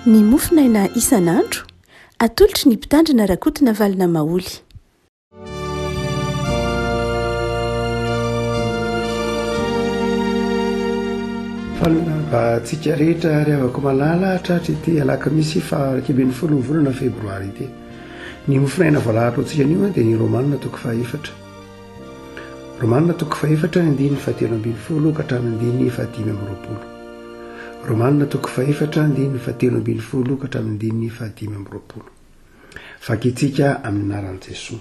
Ny mofonaina isan'andro, atolotry ny Mpitandrina Rakotonavalona Maholy. Faly miarahaba antsika rehetra ry havako malala tratry ity alakamisy faha 11 ny volana febroary ity. Ny mofonaina voalahatra ho antsika anio dia ny Romana toko fahaefatra. Romana toko fahefatra andininy fahatelo ambin'ny folo ka hatramin'ny andininy fahadimy amby roapolo. Romana toko fahefatra andininy fahatelo ambin'ny folo ka hatramin'ny andininy fahadimy amby roapolo. Vakintsika amin'ny anaran'i Jesoa.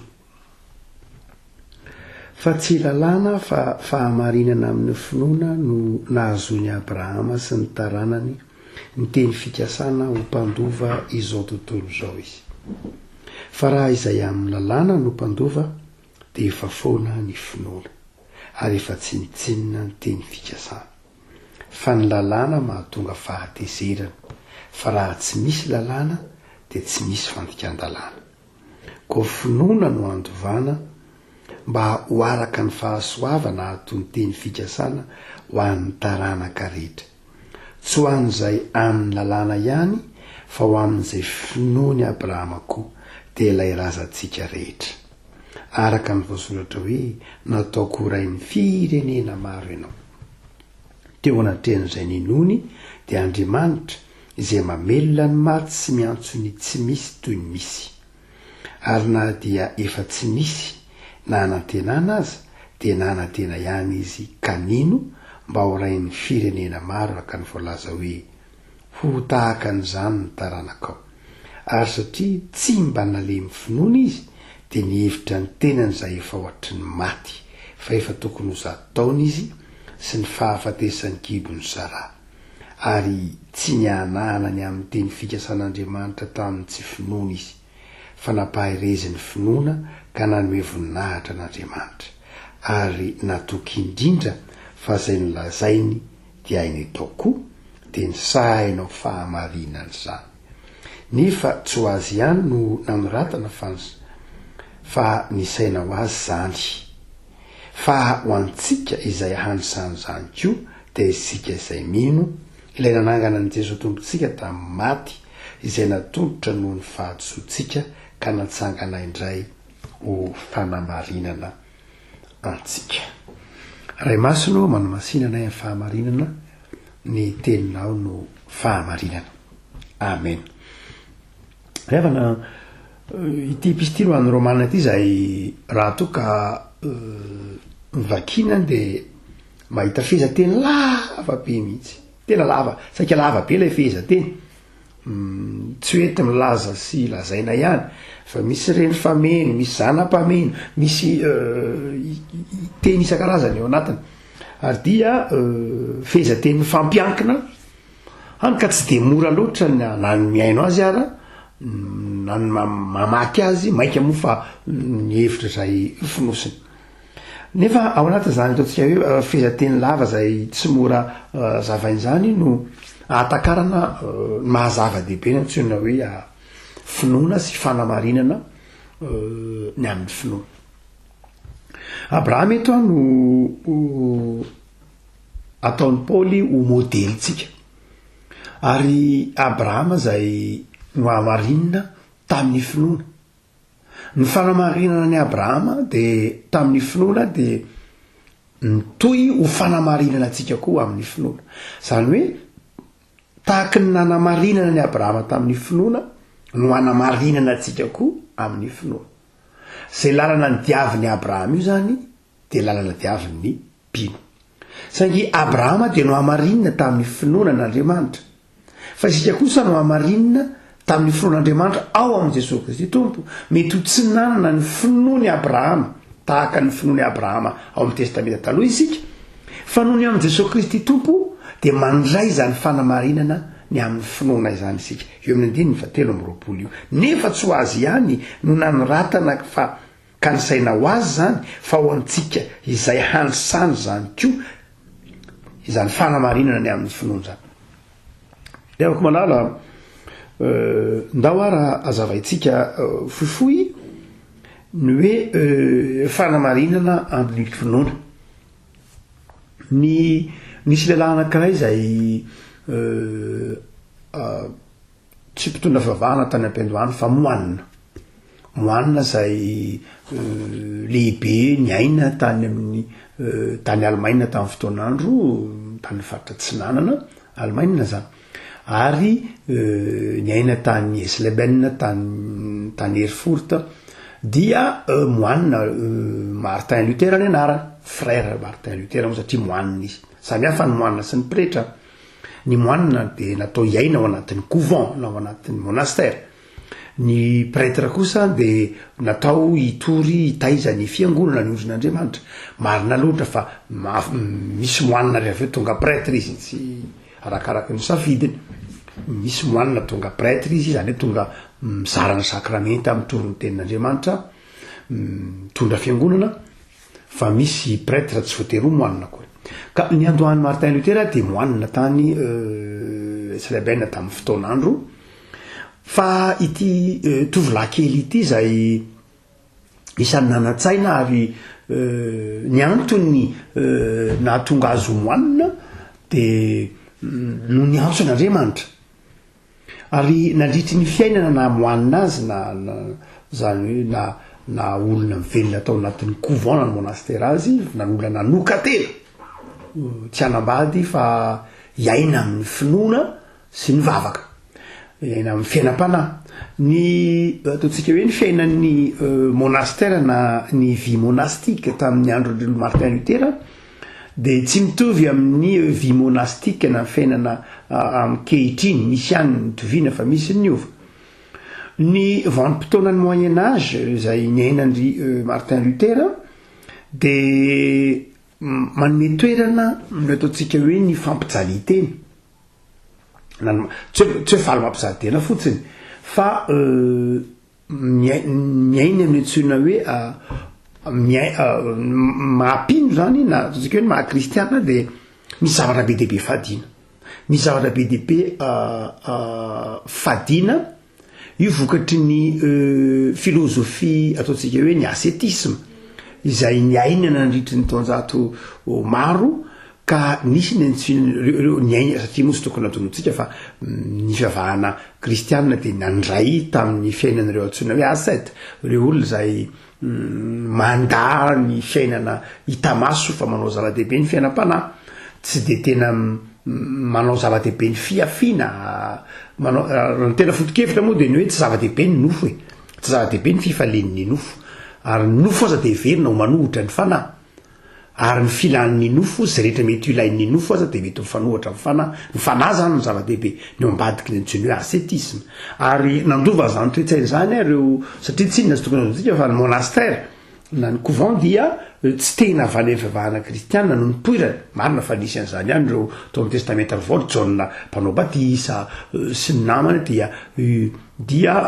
Fa tsy lalàna fa fahamarinana amin'ny finoana no nahazoan'i Abrahama sy ny taranany ny teny fikasana ho mpandova izao tontolo izao izy. Fa raha izay amin'ny lalàna no mpandova dia efa foana ny finoana, ary efa tsinontsinona ny teny fikasana. Fa ny lalàna mahatonga fahatezerana, fa raha tsy misy lalàna dia tsy misy fandikan-dalàna. Koa finoana no andovana mba ho araka ny fahasoavana hahaton'ny teny fikasana ho an'ny taranaka rehetra. Tsy ho an'izay amin'ny lalàna ihany fa ho amin'izay finoan'i Abrahama koa, dia ilay razantsika rehetra. Araka ny voasoratra hoe, Nataoko ho rain'ny firenena maro ianao. Teo anatrehan'izay ninoany, dia Andriamanitra, izay mamelona ny maty sy miantso ny tsy misy toy ny misy. Ary na dia efa tsy nisy nanantenana aza, dia nanantena ihany izy ka nino mba ho rain'ny firenena maro araka ny voalaza hoe, Ho tahaka an'izany ny taranakao. Ary satria tsy mba nalemy finoana izy, dia nihevitra ny tenany izay efa hoatry ny maty, fa efa tokony ho zato taona izy, sy ny fahafatesan'ny kibon'i Saraha. Ary tsy nihanahana ny amin'ny teny fikasan'Andriamanitra tamin'ny tsy finoana izy, fa nampaherezin'ny finoana ka nanome voninahitra an'Andriamanitra, ary natoky indrindra fa izay nolazainy dia hainy atao koa, dia nisahainao fahamarinana izany. Nefa tsy ho azy ihany no nanoratana fa fa nisaina ho azy izany. Fa ho antsika izay hanisan'izany koa dia isika izay mino Ilay nanangana an'i Jesoa Tompontsika tamin'ny maty, izay natolotra noho ny fahadisoantsika ka natsangana indray ho fanamarinana antsika. Ray Masina ô, manamasina anay amin'ny fahamarinana, ny Teninao no fahamarinana. Amen. Ry havana, ity epistily ho an'ny Romana ity izay raha toa ka vakiana dia mahita fehezanteny lava be mihitsy. Tena lava, saika lava be ilay fehezanteny. Tsy hoe enti-milaza sy lazaina ihany fa misy reny fameno, misy zana-pameno, misy teny isan-karazany ao anatiny. Ary dia fehezanteny mifampiankina Hany ka tsy dia mora loatra na ny mihaino azy ara, na ny mamaky azy, mainka moa fa ny hevitra izay fonosiny. Nefa ao anatin'izany ataontsika hoe fehezanteny lava izay tsy mora zavaina izany no ahatakarana ny maha zava-dehibe ny antsoina hoe finoana sy fanamarinana ny amin'ny finoana. Abrahama eto no ataon'i Paoly ho modelintsika. Ary Abrahama izay nohamarinina tamin'ny finoana. Ny fanamarinana an'i Abrahama dia tamin'ny finoana dia mitohy ho fanamarinana antsika koa amin'ny finoana. Izany hoe tahaky ny nanamarinana an'i Abrahama tamin'ny finoana no hanamarinana antsika koa amin'ny finoana. Izay lalana nidiavin'i Abrahama io izany dia lalana diavin'ny mpino. Saingy Abrahama dia nohamarinina tamin'ny finoana an'Andriamanitra. Fa isika kosa nohamarinina tamin'ny finoan'Andriamanitra ao amin'i Jesoa Kristy Tompo. Mety ho tsy nanana ny finoan'i Abrahama tahaka ny finoan'i Abrahama ao amin'ny Testamenta Taloha isika, fa noho ny amin'i Jesoa Kristy Tompo dia mandray izany fanamarinana ny amin'ny finoana izany isika. Eo amin'ny andininy fahatelo amby roapolo io. Nefa tsy ho azy ihany no nanoratana fa Ka nisaina ho azy izany fa ho antsika izay hanisany izany koa izany fanamarinana ny amin'ny finoana izany. Ry havako malala, ndao ara hazavaintsika fohifohy ny hoe fanamarinana amin'ny finoana. Ny nisy lehilahy anankiray izay. Tsy mpitondra fivavahana tany am-piandohany fa moanina. Moanina izay lehibe niaina tany amin'ny tany Alemaina tamin'ny fotoan'andro, tany faritra atsinanana, Alemaina izany. Ary niaina tany Eisleben, tany tany Erfurt, dia moanina Martin Luther ny anarany, frère Martin Luther moa satria moanina izy. Samy hafa ny moanina sy ny pretra. Ny moanina dia natao hiaina ao anatin'ny couvent na ao anatin'ny monastère. Ny prêtre kosa dia natao hitory hitaiza ny fiangonana, ny ondrin'Andriamanitra. Marina loatra fa misy moanina rehefa avy eo tonga prêtre izy, tsy arakaraky ny safidiny. Misy moanina tonga prêtre izy, izany hoe tonga mizara ny sakramenta, mitory ny tenin'Andriamanitra, mitondra fiangonana. Fa misy prêtre tsy voatery ho moanina akory. Ka ny andohan'i Martin Luther dia moanina tany Sleben tamin'ny fotoan'andro. Fa ity tovolahy kely ity izay isan'ny nanan-tsaina ary ny antony nahatonga azy ho moanina dia noho ny antson'Andriamanitra. Ary nandritry ny fiainana naha moanina azy na izany hoe na na olona mivelona tao anatin'ny couvent na ny monastera azy na ny olona nanokan-tena tsy hanambady fa hiaina amin'ny finoana sy ny vavaka, hiaina amin'ny fiainam-panahy. Ny ataontsika hoe ny fiainan'ny monastera na ny vie monastique tamin'ny andron-dry Martin Luther dia tsy mitovy amin'ny vie monastique na fiainana ankehitriny, misy ihany ny nitoviana fa misy ny niova. Ny vanim-potoanan'ny Moyen Age izay niainan-dry Martin Luther dia manome toerana ny ataontsika hoe ny fampijalian-tena, na ny tsy hoe tsy hoe faly mampijaly tena fotsiny fa Miaina amin'ny antsoina hoe miai- maha-mpino zany na ataontsika hoe ny maha-kristiana dia misy zavatra be dia be fadiana, misy zavatra be dia be fadiana, io vokatry ny filôzôfia ataontsika hoe ny ascetisme izay niainana nandritry ny taonjato maro Ka nisy ny antsoin ireo niaina, satria moa tsy tokony hadinointsika fa ny fivavahana kristianina dia nandray tamin'ny fiainan'ireo antsoina hoe ascètes, ireo olona izay mandà ny fiainana hita maso fa manao zava-dehibe ny fiainam-panahy, tsy dia tena manao zava-dehibe ny fihafiana, manao, ny tena foto-kevitra moa dia ny hoe tsy zava-dehibe ny nofo e, tsy zava-dehibe ny fifalian'ny nofo, ary ny nofo aza dia heverina ho manohitra ny fanahy. Ary ny filan'ny nofo, izay rehetra mety ho ilain'ny nofo aza dia mety mifanohitra amin'ny fanahy. Ny fanahy izany no zava-dehibe, ny ao ambadiky ny antsoiny hoe ascetisme. Ary nandova an'izany toe-tsaina izany ireo, satria tsy inona tsy tokony azontsika fa ny monastère na ny couvent dia tsy tena avy any amin'ny fivavahana kristiana no nipoirany. Marina fa nisy an'izany ihany ireo tao amin'ny testamenta vaovao, ry Jaona mpanao batisa sy ny namany dia dia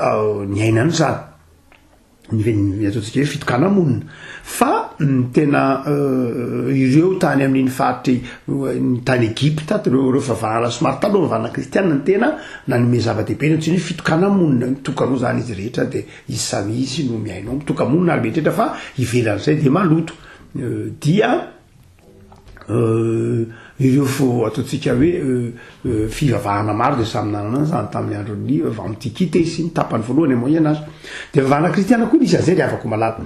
niaina an'izany. ny ataontsika hoe fitokana-monina fa ny tena ireo tany amin'iny faritry ny tany Egypta ireo ireo fivavahana somary taloha fivavahana kristiana ny tena nanome zava-dehibe ny antsoina hoe fitokana-monina mitokana ao zany izy rehetra de izy samy izy no miaina ao mitoka-monina ary mieritreritra fa ivelan'izay de maloto dia Ireo fo ataontsika hoe fivavahana maro dia samy nanana an'izany tamin'ny andron'ny Antiquité sy ny tapany voalohany amin'ny Moyen Âge. Dia fivavahana kristiana koa nisy an'izay ry havako malala.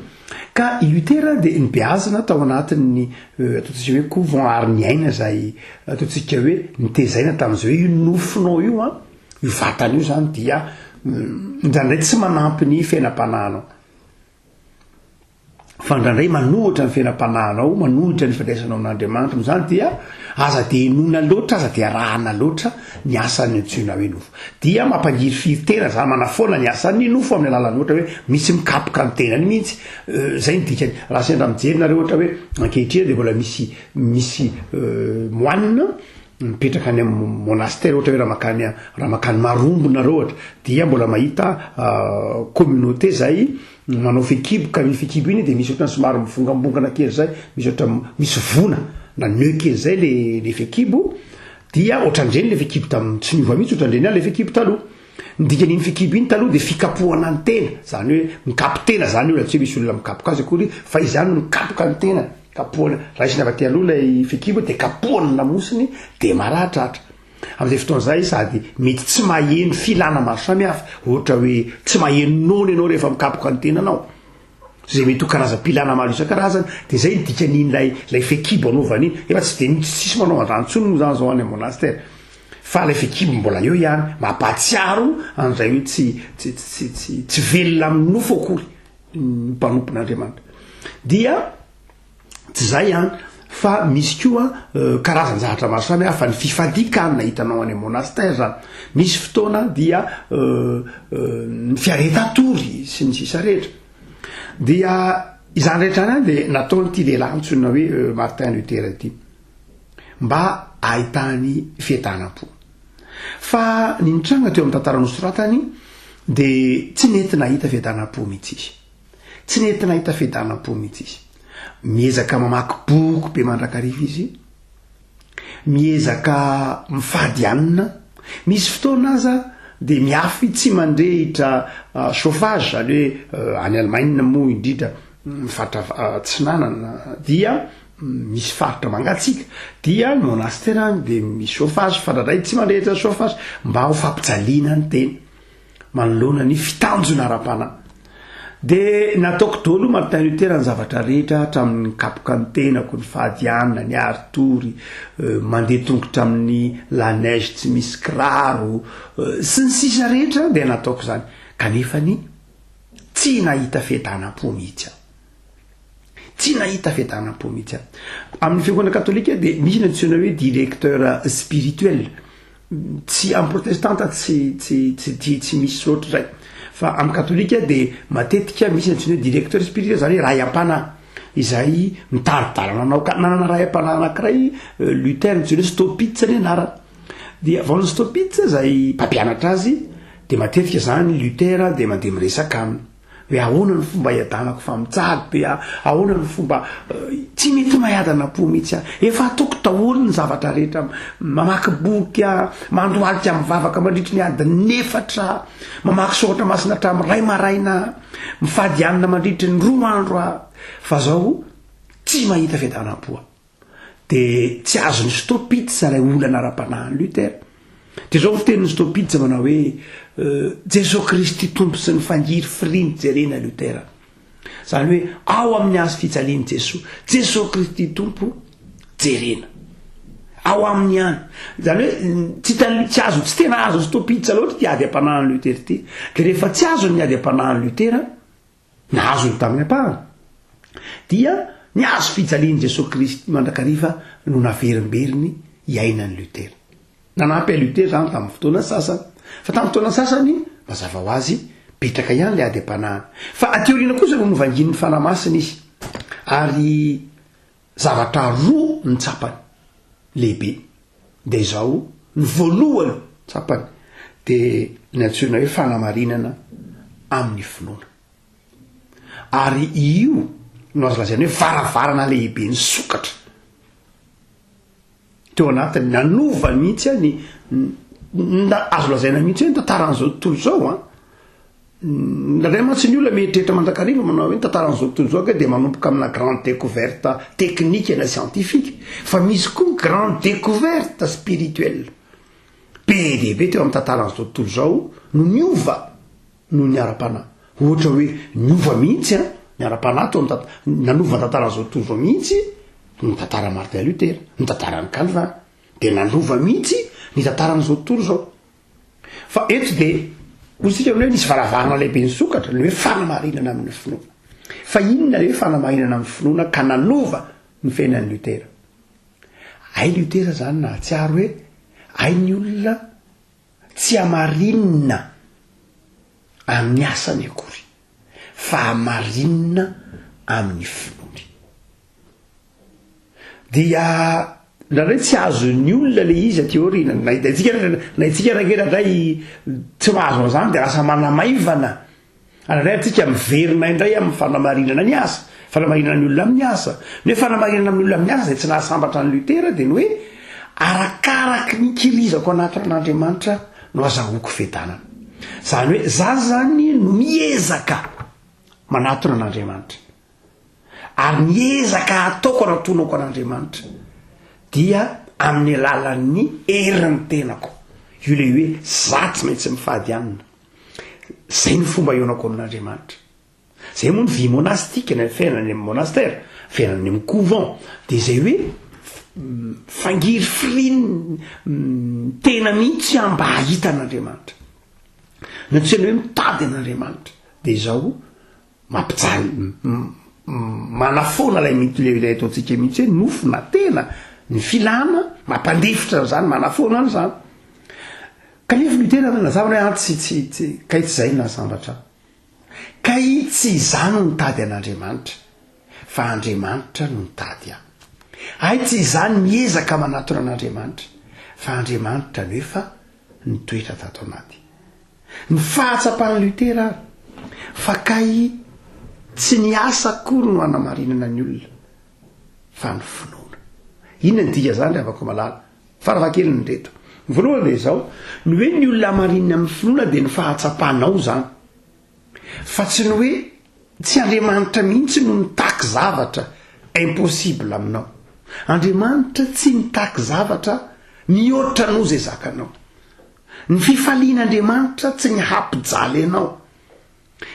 Ka i Luther dia nobeazina tao anatin'ny ataontsika hoe couvent ary niaina izay ataontsika hoe nitezaina tamin'izay hoe io nofonao io an, io vatana io izany dia indraindray tsy manampy ny fiainam-panahinao. Fa indraindray manohitra ny fiainam-panahinao, manohitra ny fifandraisanao amin'Andriamanitra, noho izany dia aza dia henoina loatra, aza dia arahana loatra ny asan'ny antsoina hoe nofo. Dia mampangirifiry tena izany, manafoana ny asan'ny nofo amin'ny alalan'ny ohatra hoe misy mikapoka ny tenany mihitsy, izay ny dikany. Raha sendra mijery nareo ohatra hoe ankehitriny dia mbola misy misy moine mipetraka any amin'ny monastère ohatra hoe raha mankany raha mankany Marombo nareo ohatra dia mbola mahita communauté izay Manao fehikibo ka iny fehikibo iny dia misy ohatrany somary mivongambongana kely zay, misy ohatra misy vona na nœud kely zay le le fehikibo dia ohatran'ireny le fehikibo tamin'ny tsy niova mihitsy ohatran'ireny ihany le fehikibo taloha. Ny dikan'iny fehikibo iny taloha dia fikapohana ny tena, zany hoe mikapo-tena zany io, tsy hoe misy olona mikapoka azy akory fa izy ihany no mikapoka ny tenany, kapohana, raisina avy aty aloha ilay fehikibo dia kapohana ny lamosiny dia maratratra. Amin'izay fotoana izay sady mety tsy maheno filana maro samihafa, ohatra hoe tsy maheno noana ianao rehefa mikapoka ny tenanao, izay mety ho karazam-pilana maro isan-karazany, dia izay ny dikan'iny ilay ilay fehikibo anaovany iny, efa tsy dia tsisy manao an'izany intsony moa izany izao any amin'ny monastera, fa ilay fehikibo mbola eo ihany, mampahatsiaro an'izay hoe tsy tsy tsy tsy tsy velona amin'ny nofo akory ny mpanompon'Andriamanitra. Dia Tsy izay ihany fa misy koa karazan-javatra maro samihafa, ny fifadian-kanina hitanao any amin'ny monastère, misy fotoana dia ny fiaretan-tory sy ny sisa rehetra. Dia izany rehetra izany dia nataon'ity lehilahy antsoina hoe Martin Luther ity mba hahitany fiadanam-po. Fa ny nitranga teo amin'ny tantara nosoratany dia tsy nety nahita fiadanam-po mihitsy izy. Tsy nety nahita fiadanam-po mihitsy izy. Miezaka mamaky boky be mandrakariva izy, miezaka mifady hanina, misy fotoana aza dia miafy tsy mandrehitra chauffage, izany hoe any Allemagne moa indrindra ny faritra atsinanana dia misy faritra mangatsiaka, dia ny monastera any dia misy chauffage fa indraindray tsy mandrehitra chauffage mba ho fampijaliana ny tena. manoloana ny fitanjona ara-panahy. Dia nataoko daholo Martin Luther ny zavatra rehetra hatramin'ny nikapoka ny tenako, ny fahadianana, ny aritory, mandeha tongotra amin'ny la neige tsy misy kiraro, sy ny sisa rehetra dia nataoko izany. Kanefa ny tsy nahita fiadanam-po mihitsy aho. Tsy nahita fiadanam-po mihitsy aho. Amin'ny fiangonana katolika dia misy ny antsoina hoe directeur spirituel. Tsy amin'ny protestanta tsy tsy tsy tsy tsy misy loatra izay. Fa amin'ny katolika dia matetika misy ny antsoina hoe directeur spirituel, izany hoe ray am-panahy izay mitari-dalana anao. Ka nanana ray am-panahy anankiray Luther antsoina hoe Staupitz ny anarany. Dia von Staupitz izay mpampianatra azy dia matetika izany Luther dia mandeha miresaka aminy. Hoe ahoana ny fomba hiadanako fa mijaly be aho, ahoana ny fomba tsy mety maiadana am-po mihitsy aho. Efa ataoko daholo ny zavatra rehetra, mamaky boky aho, mandohalika mivavaka mandritry ny adiny efatra, mamaky soratra masina hatramin'ny iray maraina, mifady hanina mandritry ny roa andro aho, fa zao tsy mahita fiadanam-po aho. De tsy azon'i Staupitz ilay olana ara-panahin'i Luther. De zao ny fitenin'i Staupitz manao hoe, Jesoa Kristy Tompo sy ny fangirifiriany jerena Luther. Zany hoe ao amin'ny hazo fijalian'i Jesoa, Jesoa Kristy Tompo jerena. Ao aminy ihany. Zany hoe tsy hitan'i, tsy azo, tsy tena azon'i Staupitz loatra ity ady am-panahin'i Luther ity. De rehefa tsy azony ny ady am-panahin'i Luther, Nahazony tamin'ny ampahany, dia ny hazo fijalian'i Jesoa Kristy mandrakariva no naverimberiny hiainan'i Luther. Nanampy an'i Luther izany tamin'ny fotoana sasany, fa tamin'ny fotoana sasany, mazava ho azy, betsaka ihany ilay ady am-panahiny. Fa aty aoriana kosa no novangian'ny Fanahy Masina izy, ary zavatra roa no tsapany lehibe, dia izao, ny voalohany tsapany dia ny antsoina hoe fanamarinana amin'ny finoana. Ary io no azo lazaina hoe varavarana lehibe nisokatra teo anatiny, nanova mihitsy ny, azo lazaina mihitsy hoe ny tantaran'izao tontolo izao an. Indraindray mantsy ny olona mieritreritra mandrakariva manao hoe ny tantaran'izao tontolo izao ange dia manomboka amina grande découverte technique na scientifique, fa misy koa grande découverte spirituelle. Be dia be teo amin'ny tantaran'izao tontolo izao no niova noho ny ara-panahy. Ohatra hoe niova mihitsy an, ny ara-panahy teo amin'ny tanta-, nanova ny tantaran'izao tontolo izao mihitsy ny tantaran'i Martin Luther, ny tantaran'i Calvin. Dia nanova mihitsy ny tantaran'izao tontolo izao. Fa eto dia hoy isika hoe nisy varavarana lehibe nisokatra, ny hoe fanamarinana amin'ny finoana. Fa inona ilay hoe fanamarinana amin'ny finoana ka nanova ny fiainan'i Luther? Hay Luther izany nahatsiaro hoe hay ny olona tsy hamarinina amin'ny asany akory fa hamarinina amin'ny finoany. Dia indraindray tsy azon'ny olona le izy aty aoriana, na itsika na itsika ary ange indraindray tsy mahazo an'izany de lasa manamaivana, indraindray antsika miverina indray amin'ny fanamarinana ny asa, fanamarinana ny olona amin'ny asa, ny hoe fanamarinana amin'ny olona amin'ny asa izay tsy nahasambatra an'i Luther dia ny hoe arakaraky ny ikirizako anaty an'Andriamanitra no azahoako fiadanana, izany hoe za zany no miezaka manatona an'Andriamanitra. Ary ny ezaka ataoko anatonako an'Andriamanitra dia. Amin'ny alalan'ny herin'ny tenako. Io ilay hoe za tsy maintsy mifady hanina. Zay ny fomba ionako amin'Andriamanitra. Zay moa ny vie monastique na ny fiainana any amin'ny monastère, fiainana any amin'ny couvent. Dia izay hoe fangirifirian'ny tena mihitsy aho mba hahita an'Andriamanitra. Ny antsoina hoe mitady an'Andriamanitra dia izao mampijaly, manafoana ilay mihitsy ilay ataontsika mihitsy hoe nofo na tena, ny filana mampandefitra an'izany, manafoana an'izany. Kanefa Luther nanazava hoe an tsy tsy tsy kay tsy izay no nahasambatra ahy. Kay tsy izaho no nitady an'Andriamanitra fa Andriamanitra no nitady ahy. Hay tsy izaho no miezaka manatona an'Andriamanitra fa Andriamanitra no efa nitoetra tato anaty. Ny fahatsapan'i Luther ary fa kay tsy ny asa akory no hanamarinana ny olona fa ny finoana. Inona ny dikan'izany ry havako malala? Farafahakeliny ireto. Ny voalohany dia izao, ny hoe ny olona hamarinina amin'ny finoana dia ny fahatsapanao izany. Fa tsy ny hoe tsy Andriamanitra mihitsy no mitaky zavatra impossible aminao. Andriamanitra tsy mitaky zavatra mihoatra noho izay zakanao. Ny fifalian'Andriamanitra tsy ny hampijaly anao.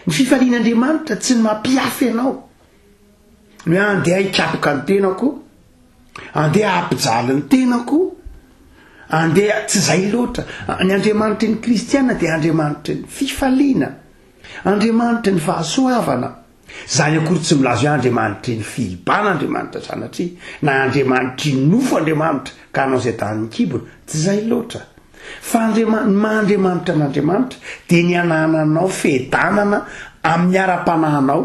Ny fifalian'Andriamanitra tsy ny mampiafy anao. Ny hoe andeha hikapoka ny tenako, andeha hampijaly ny tenako, andeha, tsy izay loatra. Ny Andriamanitry ny kristiana dia Andriamanitry ny fifaliana, Andriamanitry ny fahasoavana. Izany akory tsy milaza hoe Andriamanitry ny fihibana Andriamanitra sanatria, na Andriamanitry ny nofo Andriamanitra ka hanao izay danin'ny kibony, tsy izay loatra. Fa Andriama-, ny maha Andriamanitra an'Andriamanitra dia ny hanananao fiadanana amin'ny ara-panahinao,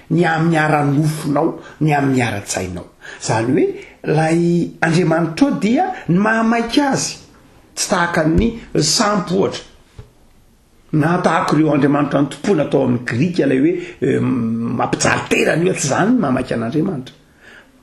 ny amin'ny ara-nofonao, ny amin'ny ara-tsainao. Izany hoe ilay Andriamanitrao dia ny mahamaika azy, tsy tahaka ny sampy ohatra. Na tahaka ireo andriamanitra notompoina tao amin'ny Grika ilay hoe mampijaly tena ny olona, tsy izany ny mahamaika an'Andriamanitra.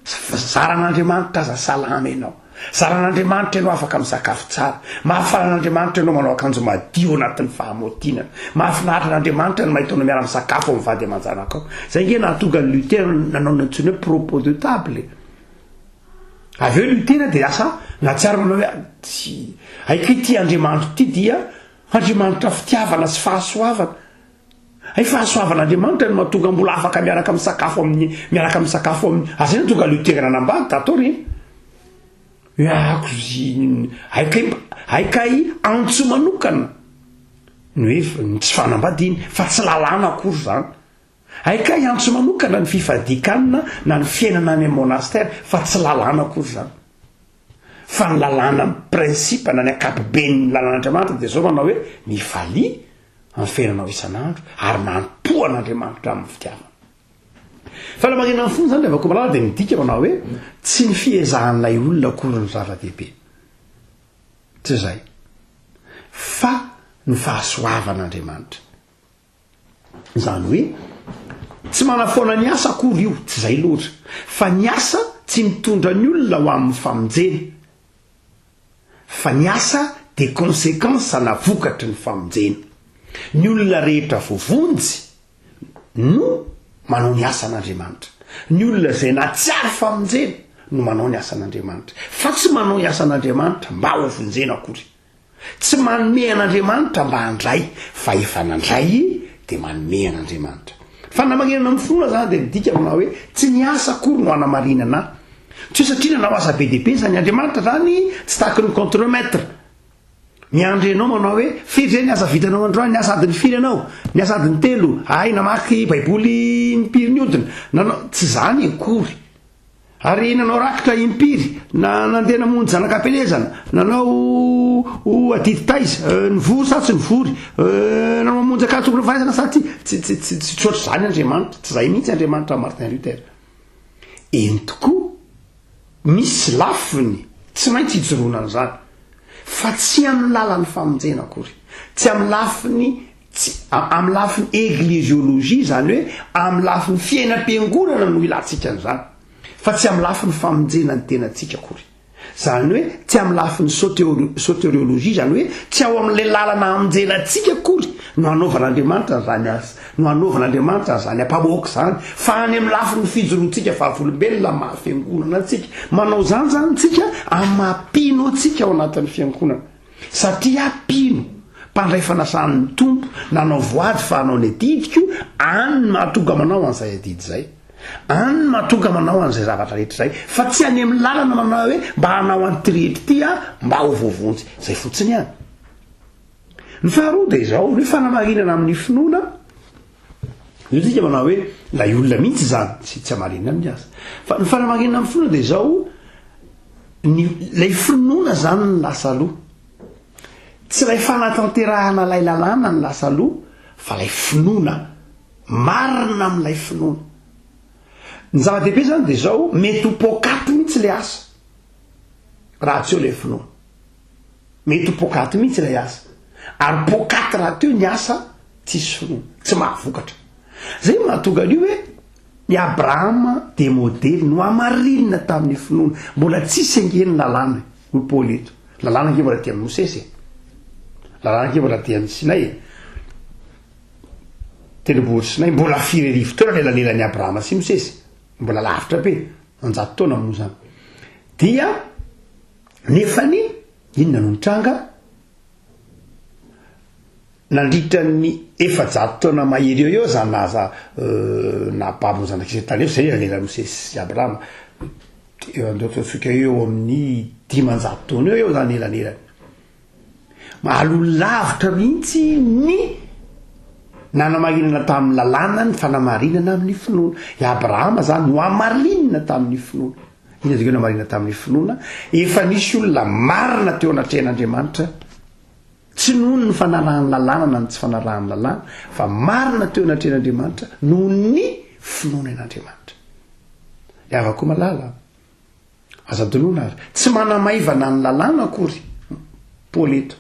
Zaran'Andriamanitra aza salama ianao. Zaran'Andriamanitra ianao afaka misakafo tsara. Mahafaly an'Andriamanitra ianao manao akanjo madio anatin'ny fahamotinana. Mahafinaritra an'Andriamanitra ny mahita anao miara-misakafo amin'ny vady aman-janakao. Izay ange nahatonga an'i Luther nanao ny antsoina hoe propos de table e. Avy eo Luther dia lasa nahatsiaro manao hoe tsy haiko ity Andriamanitro ity dia Andriamanitra fitiavana sy fahasoavana. Hay fahasoavan'Andriamanitra no mahatonga mbola afaka miaraka misakafo amin'ny miaraka misakafo amin'ny ary zay no tonga Luther nanambady tato aoriana. Hoe ako zy hay kay hay kay antso manokana ny hoe ny tsy fanambadiana fa tsy lalàna akory zany. Hay kay antso manokana ny fifadian-kanina na ny fiainana any amin'ny monastère fa tsy lalàna akory zany. Fa ny lalàna principe na ny ankapoben'ny lalàn'Andriamanitra dia izao manao hoe mifalia amin'ny fiainanao isan'andro ary manompoa an'Andriamanitra amin'ny fitiavana. Fa raha manina ny fony izany ry Vakomalala dia midika manao hoe tsy ny fiezahan'ilay olona akory no zava-dehibe. Tsy izay. Fa ny fahasoavan'Andriamanitra. Izany hoe tsy manafoana ny asa akory io, tsy izay loatra, fa ny asa tsy mitondra ny olona ho amin'ny famonjena, fa ny asa dia conséquence na vokatry ny famonjena. Ny olona rehetra voavonjy no manao ny asan'Andriamanitra. Ny olona izay nahatsiaro famonjena no manao ny asan'Andriamanitra, fa tsy manao ny asan'Andriamanitra mba hovonjena akory. Tsy manome an'Andriamanitra mba handray fa efa nandray dia manome an'Andriamanitra. Fanamarinana amin'ny finoana izany dia midika manao hoe tsy ny asa akory no hanamarinana ahy. Tsy hoe satria nanao asa be dia be izany Andriamanitra izany tsy tahaky ny contremaître. Miandry anao manao hoe firy ve ny asa vitanao androany, niasa adiny firy ianao, niasa adiny telo, hay namaky baiboly impiry niodina, nanao, tsy izany akory. Ary nanao rakitra impiry, na nandeha namonjy zanak'ampielezana, nanao adidy taiza, nivory sa tsy nivory, nanao mamonjy akanjo tokony fahaizana sa tsia. Tsy, tsy, tsy, tsy ohatr'izany Andriamanitra, tsy izay mihitsy Andriamanitra Martin Luther. Eny tokoa, misy lafiny tsy maintsy ijoroana an'izany, fa tsy amin'ny lalan'ny famonjena akory, tsy amin'ny lafiny Tsy, amin'ny lafiny egliziolojia, izany hoe amin'ny lafiny fiainam-piangonana no ilantsika an'izany, fa tsy amin'ny lafiny famonjena ny tenantsika akory. Izany hoe tsy amin'ny lafiny soteriologie, izany hoe tsy ao amin'ilay lalana hamonjena antsika akory no hanaovan'Andriamanitra an'izany asa, no hanaovan'Andriamanitra an'izany ampamoaka izany, fa any amin'ny lafiny fijoroantsika vavolombelona maha fiangonana antsika. Manao izany izany tsika amin'ny maha mpino antsika ao anatin'ny fiangonana. Satria aho mpino, mpandray fanasan'ny Tompo, nanao voady fa hanao ny adidiko, any no mahatonga manao an'izay adidy izay. Any no mahatonga manao an'izay zavatra rehetra izay, fa tsy any amin'ny lalana manao hoe mba hanao an'ity rehetra ity aho mba ho voavonjy. Izay fotsiny ihany. Ny faharoa dia izao, ny hoe fanamarinana amin'ny finoana, io tsika manao hoe ilay olona mihitsy izany, tsy tsy hamarinina amin'ny asa. Fa ny fanamarinana amin'ny finoana dia izao, ny ilay finoana izany no lasa aloha. Tsy ilay fanatanterahana ilay lalàna no lasa aloha, fa ilay finoana. Marina amin'ilay finoana. Ny zava-dehibe izany dia izao, mety ho poakaty mihitsy ilay asa, raha tsy eo ilay finoana. Mety ho poakaty mihitsy ilay asa. Ary poakaty rahateo ny asa tsisy finoana, tsy mahavokatra. Izay no mahatonga an'io hoe i Abrahama dia modely nohamarinina tamin'ny finoana. Mbola tsisy ange ny lalàna, hoy Paoly eto. Lalàna ange mbola dia amin'i Mosesy e. Lalàna ange mbola dia amin'i Sinay e. Tendrombohitra Sinay, mbola firy arivo taona ny elanelan'i Abrahama sy Mosesy, mbola lavitra be, an-jato taona moa izany. Dia nefany inona no nitranga? Nandritra ny 400 taona mahery eo eo izany nahaza euh, nahababo ny zanak'Israely tany efitra, izay ny elanelan'i Mosesy sy Abrahama. Eo andaotsika eo amin'ny 500 taona eo eo izany elanelany. Mahaloa lavitra mihitsy ny nanamarinana tamin'ny lalàna ny fanamarinana amin'ny finoana. I Abrahama izany nohamarinina tamin'ny finoana. Inona izay nohamarinina tamin'ny finoana? Efa nisy olona marina teo anatrehan'Andriamanitra, tsy noho ny fanarahan'ny lalàna na ny tsy fanarahan'ny lalàna, fa marina teo anatrehan'Andriamanitra noho ny finoana an'Andriamanitra. Ry havako malala, Aza adinoina ary, tsy manamaivana ny lalàna akory Paoly eto,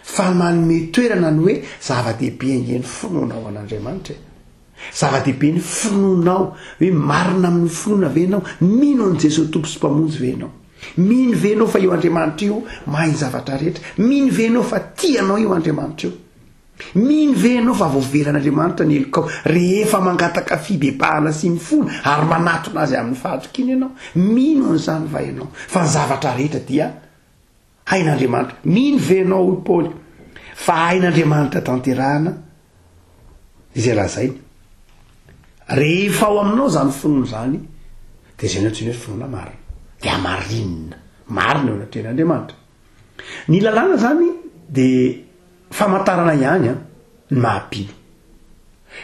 fa manome toerana ny hoe zava-dehibe ange ny finoanao an'Andriamanitra e. Zava-dehibe ny finoanao, hoe marina amin'ny finoana ve ianao? Mino an'i Jesoa Tompo sy Mpamonjy ve ianao? Mino ve ianao fa io Andriamanitra io mahay ny zavatra rehetra? Mino ve ianao fa tia anao io Andriamanitra io? Mino ve ianao fa voavelan'Andriamanitra ny helokao rehefa mangataka fibebahana sy mifona ary manatona Azy amin'ny fahatokiana ianao? Mino an'izany va ianao fa ny zavatra rehetra dia hain'Andriamanitra? Mino ve ianao, hoy Paoly, fa hain'Andriamanitra tanterahana izay lazainy? Rehefa ao aminao izany finoana izany, dia izay no antsoina hoe finoana marina. Dia hamarinina, marina eo anatrehan'Andriamanitra. Ny lalàna izany dia famantarana ihany an, ny maha mpino.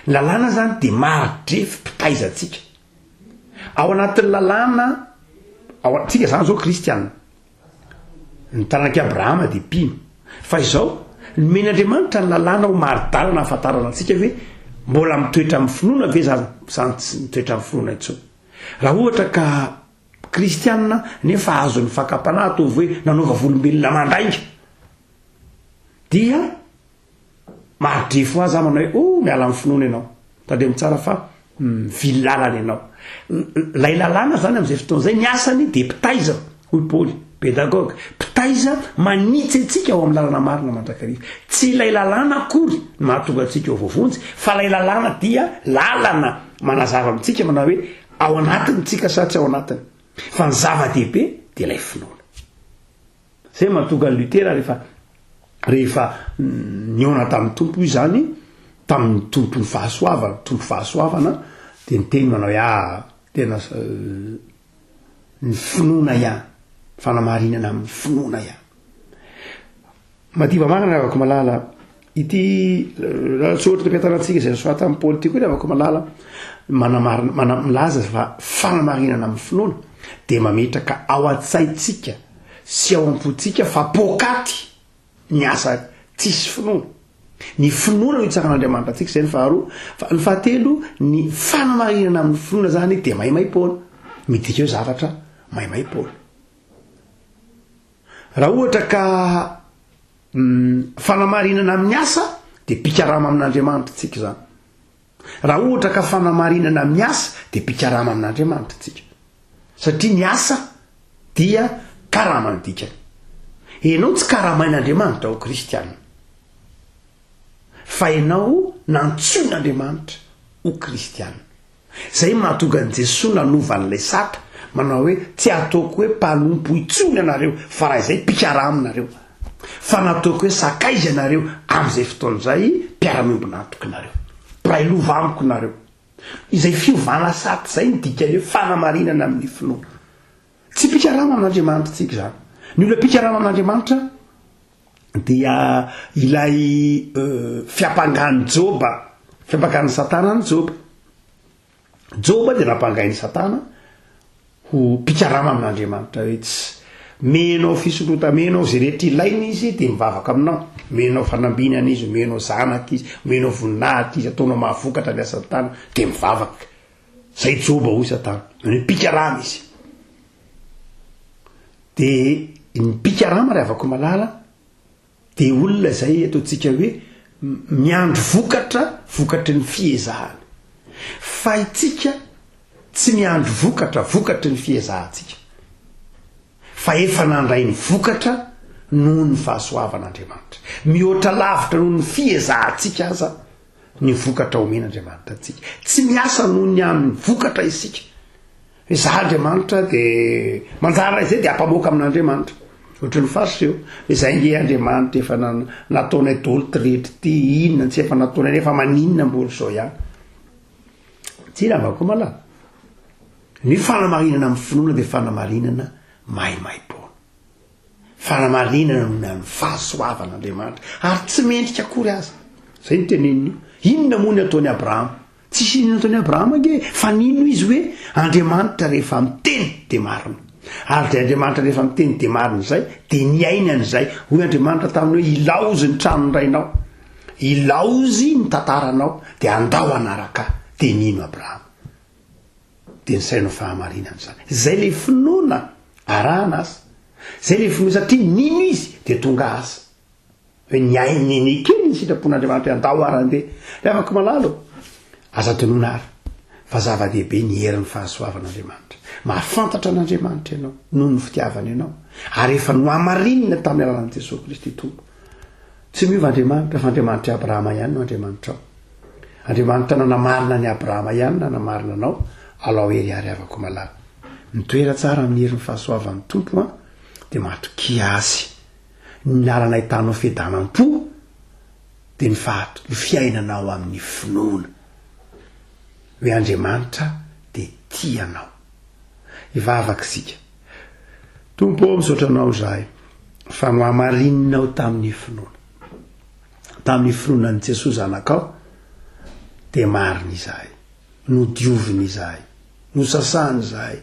Ny lalàna izany dia mari-drefy mpitaiza antsika. Ao anatin'ny lalàna, ao antsika izany izao kristiana. Ny taranak'i Abrahama dia mpino. Fa izao, nomen'Andriamanitra ny lalàna ho mari-dalana ahafantarana antsika hoe mbola mitoetra amin'ny finoana ve zany, zany tsy mitoetra amin'ny finoana intsony. Raha ohatra ka Kristianina nefa azon'ny fakam-panahy ataovy hoe nanao vavolombelona mandainga dia maridrefy ho azy aho manao hoe oh miala amin'ny finoana ianao tandremo tsara fa mivily lalana ianao lay lalàna zany amin'izay fotoana izay ny asany dia mpitaiza hoy Paoly pédagogue mpitaiza manitsy antsika ao amin'ny lalana marina mandrakariva tsy ilay lalàna akory no mahatonga antsika ho voavonjy fa ilay lalàna dia lalana manazava amintsika manao hoe Ao anatiny tsika sa tsy ao anatiny? Fa ny zava-dehibe dia ilay finoana. Zay mahatonga an'i Luther rehefa rehefa nihaona tamin'ny Tompo izy zany, tamin'ny Tompon'ny fahasoavana, Tompo fahasoavana, dia niteny manao hoe ah, tena ny finoana ihany, fanamarinana amin'ny finoana ihany. Madiva marina ry havako malala, ity lahatsoratra nampiantarantsika izay nosoratan'i Paoly ity koa ry havako malala, manamarina, mana, milaza fa fanamarinana amin'ny finoana dia mametraka ao an-tsaintsika sy ao am-pontsika fa poakaty ny asa tsisy finoana. Ny finoana no itsaran'Andriamanitra antsika, izay ny faharoa. Fa ny fahatelo, ny fanamarinana amin'ny finoana izany dia maimaim-poana. Midika hoe zavatra maimaim-poana. Raha ohatra ka fanamarinana amin'ny asa dia mpikarama amin'Andriamanitra tsika izany. Raha ohatra ka fanamarinana amin'ny asa dia mpikarama amin'Andriamanitra tsika. Satria ny asa dia. Karama no dikany. Ianao tsy karamain'Andriamanitra ho kristiana. Fa ianao nantsoin'Andriamanitra ho kristiana. Izay no mahatonga an'i Jesoa nanova an'ilay sata, manao hoe, tsy ataoko hoe mpanompo intsony ianareo, fa raha izay mpikarama nareo. Fa nataoko hoe sakaiza ianareo, amin'izay fotoana izay mpiara-miombon'antoka nareo. Mpiray lova amiko nareo. Izay fiovana sata izay no dikan'ny hoe fanamarinana amin'ny finoana. Tsy mpikarama amin'Andriamanitra isika izany. Ny olona mpikarama amin'Andriamanitra dia ilay fiampangan'i Joba, fiampangan'i Satana an'i Joba. Joba dia nampangain'i Satana ho mpikarama amin'Andriamanitra hoe tsy menao fisondrota, menao izay rehetra ilaina izy dia mivavaka aminao, menao fanambinana izy, menao zanaka izy, menao voninahitra izy, ataonao mahavokatra ny asan'ny tanana dia mivavaka. Zay Joba hoy Satana, hoe mpikarama izy. De ny mpikarama ry havako malala de olona izay ataontsika hoe miandry vokatra vokatry ny fiezahana. Fa itsika tsy miandry vokatra vokatry ny fiezahantsika. Fa efa nandray ny vokatra noho ny fahasoavan'Andriamanitra. Mihoatra lavitra noho ny fiezahantsika aza ny vokatra omen'Andriamanitra antsika. Tsy miasa noho ny amin'ny vokatra isika. Hoe za Andriamanitra de manjary raha izay de ampamoaka amin'Andriamanitra. Ohatry ny fariseo. Hoe zay nge Andriamanitra efa nataonay daholo ty rehetra ty, inona tsy efa nataonay nefa maninona mbola izao ihany. Tsy ravako malala. Ny fanamarinana amin'ny finoana dia fanamarinana maimaimpoana. Fanamarinana noho ny amin'ny fahasoavan'Andriamanitra ary tsy mendrika akory aza. Izay no teneniny io. Inona moa ny ataon'i Abrahama? Tsisy inona ataon'i Abrahama ange fa nino izy hoe Andriamanitra rehefa miteny dia marina. Ary dia Andriamanitra rehefa miteny dia marina izay dia niaina an'izay. Hoy Andriamanitra taminy hoe ilaozy ny tranon-drainao, ilaozy ny tantaranao dia andao hanaraka ahy. Dia nino Abrahama. Dia nisaina ho fahamarinana izany. Izay ilay finoana arahana asa. Izay ilay finoana satria nino izy dia tonga asa. Hoe niainy, nekeny ny sitrapon'Andriamanitra hoe andao ary handeha. Ry havako malala ô, aza adinoina ary fa zava-dehibe ny herin'ny fahasoavan'Andriamanitra. Mahafantatra an'Andriamanitra ianao noho ny fitiavany anao ary efa nohamarinina tamin'ny alalan'i Jesoa Kristy Tompo. Tsy miova Andriamanitra fa Andriamanitr'i Abrahama ihany no Andriamanitrao. Andriamanitra nanamarina an'i Abrahama ihany nanamarina anao, alao hery ary havako malala. Mitoera tsara amin'ny herin'ny fahasoavan'ny Tompo an, dia matokia Azy. Ny lalana ahitanao fiadanam-po dia ny fahat ny fiainanao amin'ny finoana hoe Andriamanitra dia tia anao. Hivavaka isika. Tompo ô, misaotra Anao izahay fa nohamarininao tamin'ny finoana. Tamin'ny finoana an'i Jesoa Zanakao dia marina izahay. Nodiovina izahay. Nosasana izahay.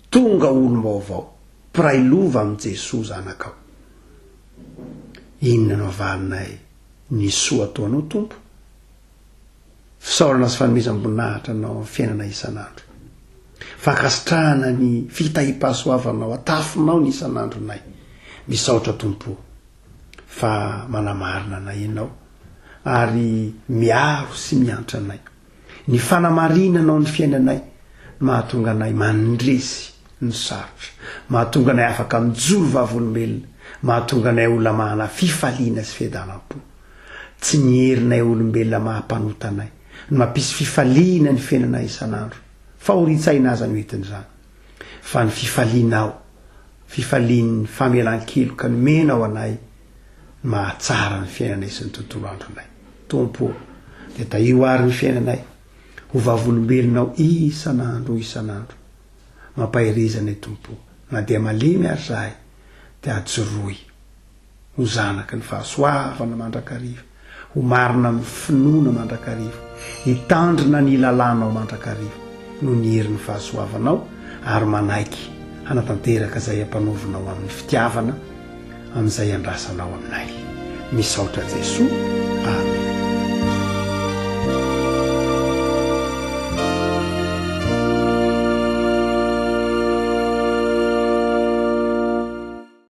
Tonga olom-baovao. Mpiray lova amin'i Jesoa Zanakao. Inona no havalinay ny soa ataonao Tompo? Fisaorana sy fanomezam-boninahitra Anao amin'ny fiainana isan'andro. Fankasitrahana ny fitahiam-pahasoavanao atafinao ny isan'andronay. Misaotra Tompo o, fa manamarina anay Ianao ary miaro sy miantra anay. Ny fanamarinanao ny fiainanay no mahatonga anay mandresy ny sarotra, mahatonga anay afaka mijoro vavolombelona, mahatonga anay olona manana fifaliana sy fiadanam-po. Tsy ny herinay olombelona maha mpanota anay no mampisy fifaliana ny fiainanay isan'andro, fahorian-tsaina aza no entin'izany, fa ny fifalianao, fifalian'ny famelan-keloka nomenao anay no mahatsara ny fiainanay sy ny tontolo andronay. Tompo ô, dia tahio àry ny fiainanay ho vavolombelonao isan'andro isan'andro. Mampahereza anay Tompo ô, na dia malemy ary zahay, dia ajoroy ho zanaky ny fahasoavana mandrakariva, ho marina amin'ny finoana mandrakariva, hitandrina ny lalànao mandrakariva noho ny herin'ny fahasoavanao ary manaiky hanatanteraka izay ampanaovinao amin'ny fitiavana amin'izay andrasanao aminay. Misaotra Jesoa.